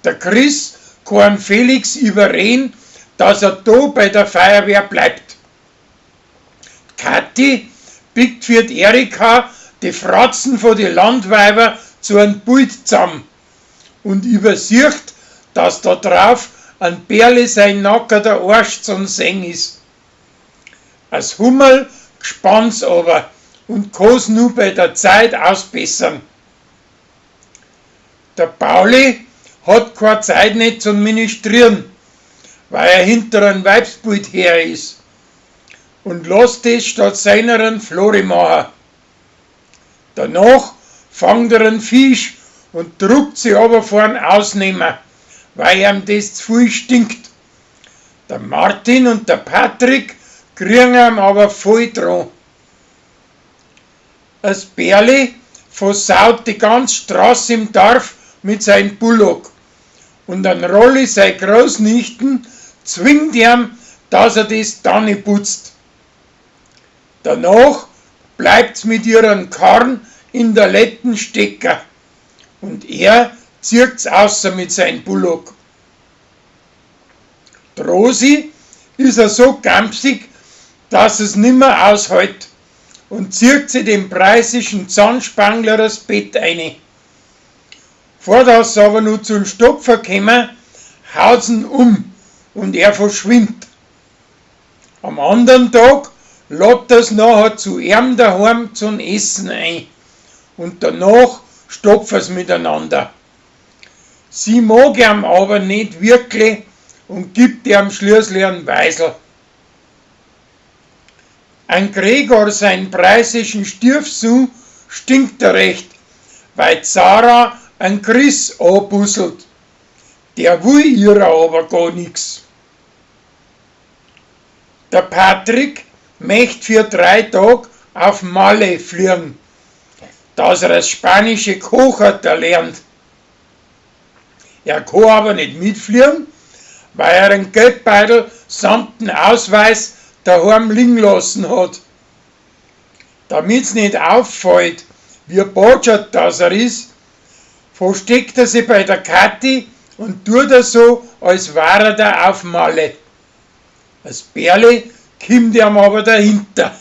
Der Chris kann Felix überreden, dass er da bei der Feuerwehr bleibt. Kathi pickt für die Erika die Fratzen von die Landweiber zu einem Pult zusammen und übersieht, dass da drauf ein Bärli sein nackerter Arsch zum Sehen ist. Als Hummel gespannt's aber und kann's nu bei der Zeit ausbessern. Der Pauli hat keine Zeit nicht zum Ministrieren, weil er hinter ein Weibsbild her ist und lässt es statt seineren Flori machen. Danach fangt er einen Fisch und druckt sie aber vor den Ausnehmer, weil ihm das zu viel stinkt. Der Martin und der Patrick kriegen ihm aber voll dran. Das Bärli versaut die ganze Straße im Dorf mit seinem Bullock und ein Rolli sei Großnichten zwingt ihm, dass er das Tanne putzt. Danach bleibt's mit ihren Karren in der Letten stecken und er zieht's außer mit seinem Bullock. Die Rosi ist er so gampsig, dass es nimmer aushält und zieht sie dem preußischen Zahnspangler das Bett eine. Vor dass sie aber nur zum Stopfer kommen, haut's ihn um und er verschwindet. Am anderen Tag lädt er's nachher zu ihm daheim zum Essen ein und danach stopfen's miteinander. Sie mag ihm aber nicht wirklich und gibt ihm schließlich einen Weisel. Ein Gregor, sein preußischen Stiefsohn, stinkt er recht, weil Zara ein Chris anbusselt. Der will ihrer aber gar nix. Der Patrick möcht für 3 Tage auf Malle fliegen, dass er das spanische Kochen da lernt. Er kann aber nicht mitfliegen, weil er einen Geldbeutel samt dem Ausweis daheim liegen lassen hat. Damit's nicht auffällt, wie botschert das er ist, versteckt er sich bei der Kathi und tut er so, als wär er da auf Malle. Das Bärli kommt ihm aber dahinter.